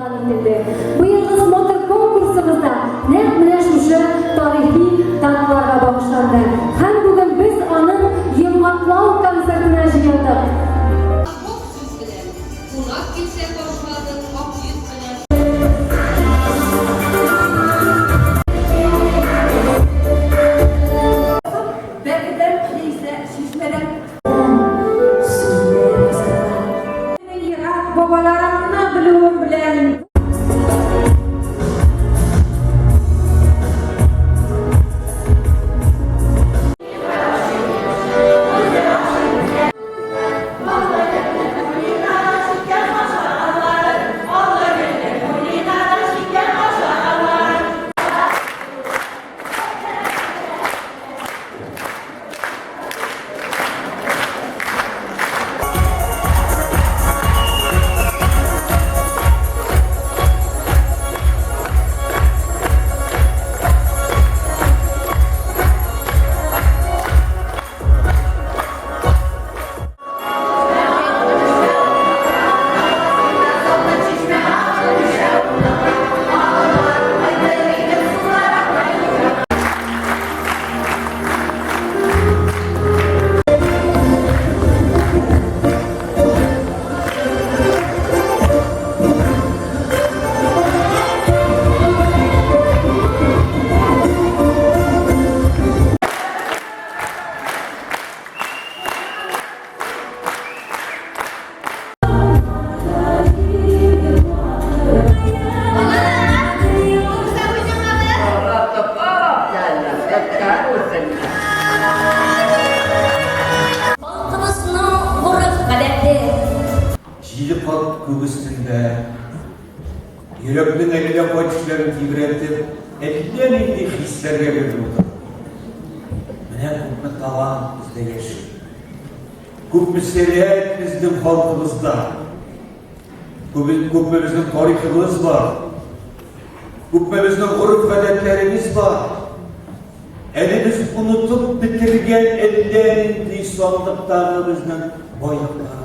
Игълан ителде. Быелгы смотр конкурсыбыз да нәкъ менә шушы тарихи даталарга багышланды. Һәм бүген без аның йомгаклау концертына җыелдык. Ак сүз белән. Кунак килсә каршыладык ак йөз белән. Бәкедән яисә чишмәдән. Ерак бабаларымны белүем белән. Халкыбызның гореф-гадәте. Җиде кат күк өстендә, йөрәкнең әллә кай төшләрен тибрәтеп, әллә нинди хисләргә бирелеп утырдым. Менә күпме талант бездә яши. Күпме сәләт безнең халкыбызда. Күпме безнең тарихыбыз бар. Күпме безнең гореф-гадәтләребез бар. Әле без онытып бетергән әллә нинди сандыктагы безнең байлыклар.